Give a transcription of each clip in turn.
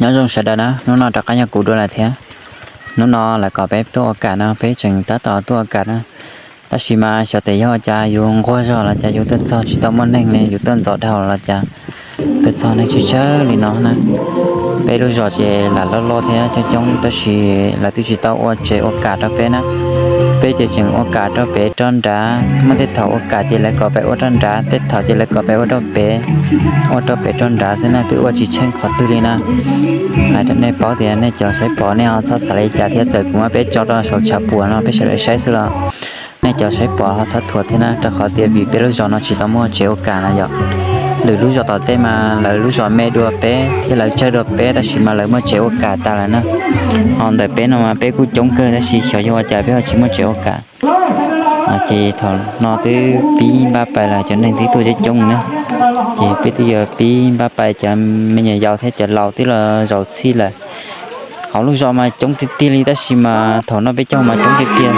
Nyob zoo sawv daws na, hnub no rov qab yog kuv dua lawm thiab. Hnub no lawv kom peb tuaj ua kam no, peb tseem tab tom tuaj ua kam na. Tab sis mas xyov tes yog cas yus nquag zog los cas yus tuaj txog tsis tau muaj neeg li, yus tuaj ntxov dhau los cas tuaj txog neeg tsawg tsawg li no na. Peb lub zos ces lam loj loj thiab coob coob, tab sis lawv twb tsis tau ua tsev ua kam rau peb na. Peb ces tseem ua kam rau pem rau nrad, muaj tej thaum ua kam ces lawv kom pem ua rau nrad, tej thaum ces lawv kom pem ua rau pem, ua rau pem rau nrad xwb na, twb ua tsis tsheej qhov twg li na. Hais rau nej paub tias nej cov saib pom nej ho txhob xav li cas thiab, txawm kuv muab peb tso rau saum tshav puam no peb sawv daws saib xwb los nej cov saib pom ho txhob thuam thiab na, rau qhov tias vim peb lub zos no tsis tau muaj tsev ua kam na yom. Lwm lub zos tom tej mas lawv lub zos me dua peb thiab lawv tsawg dua peb, tab sis mas lawv muaj tsev ua kam tas lawm na. Ho ntawm peb no mas peb kuj coob kawg tab sis xyov yog ua cas peb ho tsis muaj tsev ua kam. Ces thaum no twb pib npaj pais los cov neeg twb tuaj coob coob na. Ces peb twb yuav pib npaj pais, cov me nyuam yaus thiab cov laus twb los zaum txhij lawm. Hauv lub zos mas coob tiag tiag li tab sis mas thaum no peb caug mas coob tiag tiag.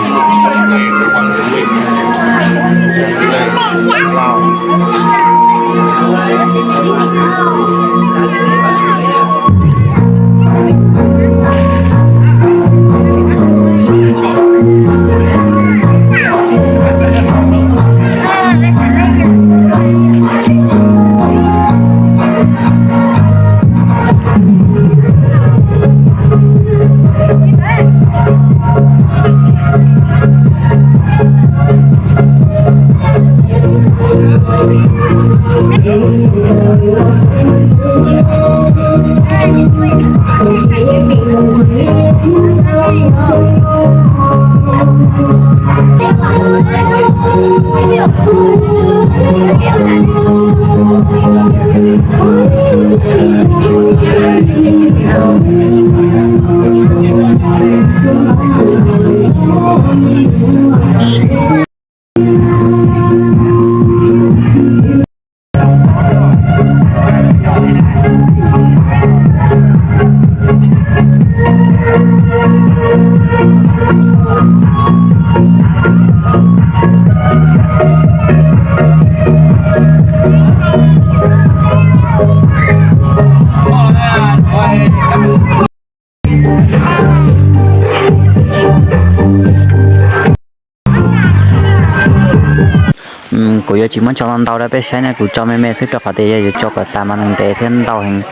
Kuv yuav tsis muab tso ntau rau peb saib na, kuv tso me me xwb rau qhov tias yog yuav tso kom tas mas nws ntev thiab ntau heev.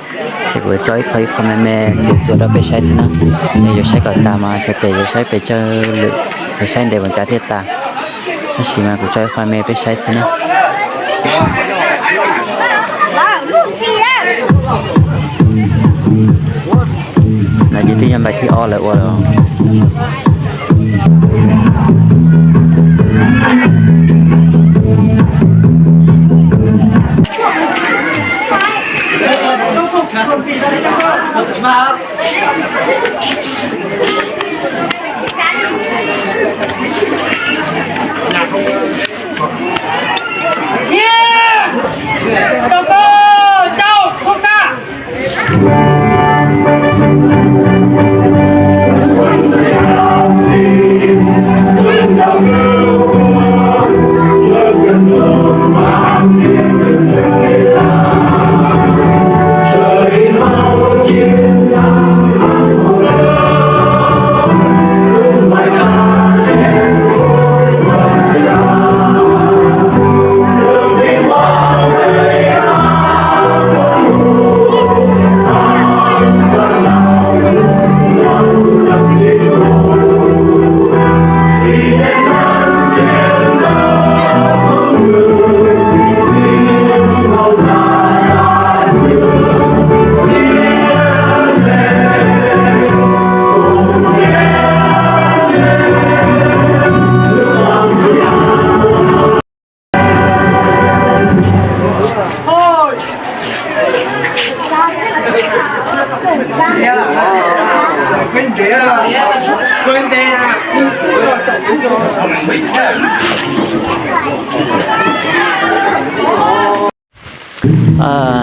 Ces kuv tso ib qho ib qho me me txiav txuas rau peb saib xwb na. Yog yuav saib kom tas mas xyov tes yuav saib pes tsawg lwm, yuav saib ntev npaum cas thiaj tas. Tab sis mas kuv tso ib qho me peb saib xwb na. No ces twb yog npaim thib ob lawv ua lawm.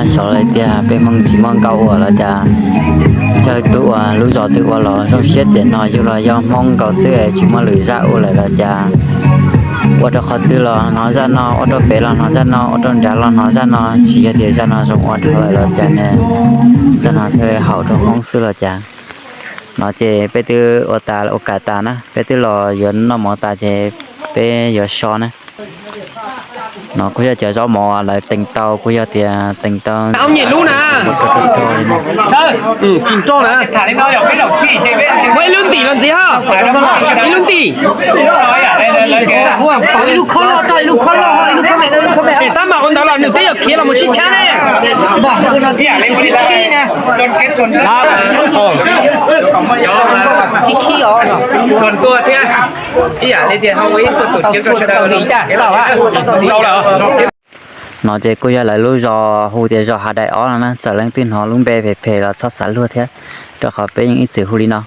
Xyov li tias peb Hmoob tsis muaj nkauj ua los cas, tsawg tus ua lub zos twg ua los zoo siab tias no yug los yog Hmoob nkaus xwb es tsis muaj lwm zaj ua lawm los cas. Ua rau qhov twg los hnov zaj no, ua rau pem los hnov zaj no, ua rau nrad los hnov zaj no, tsis yog tias zaj no zoo ua dhau lawm los cas ne, zaj no thiaj haum rau Hmoob xwb los cas. No ces peb twb ua tas ua kam tas na, peb twb los yuav noj mov tas ces peb yuav so na. No kuj yog cov zaub mov lawv tees tau, kuj yog tias tees tau. Ib lub ntim los ntxiv, ib lub ntim. Ib lub khob loj, ib lub khob loj, ib lub khob me, ib lub khob me. Tab mam ua ntawd los nws twb yuav khiav los mus sib tshab ne. No ces kuj yog lawv lub zos hu tias zos Hav Daim Ob no na, txawm leej twg hnov lub npe phem phem los txhob xav luag thiab, rau qhov peb yeej ib txwm hu li no.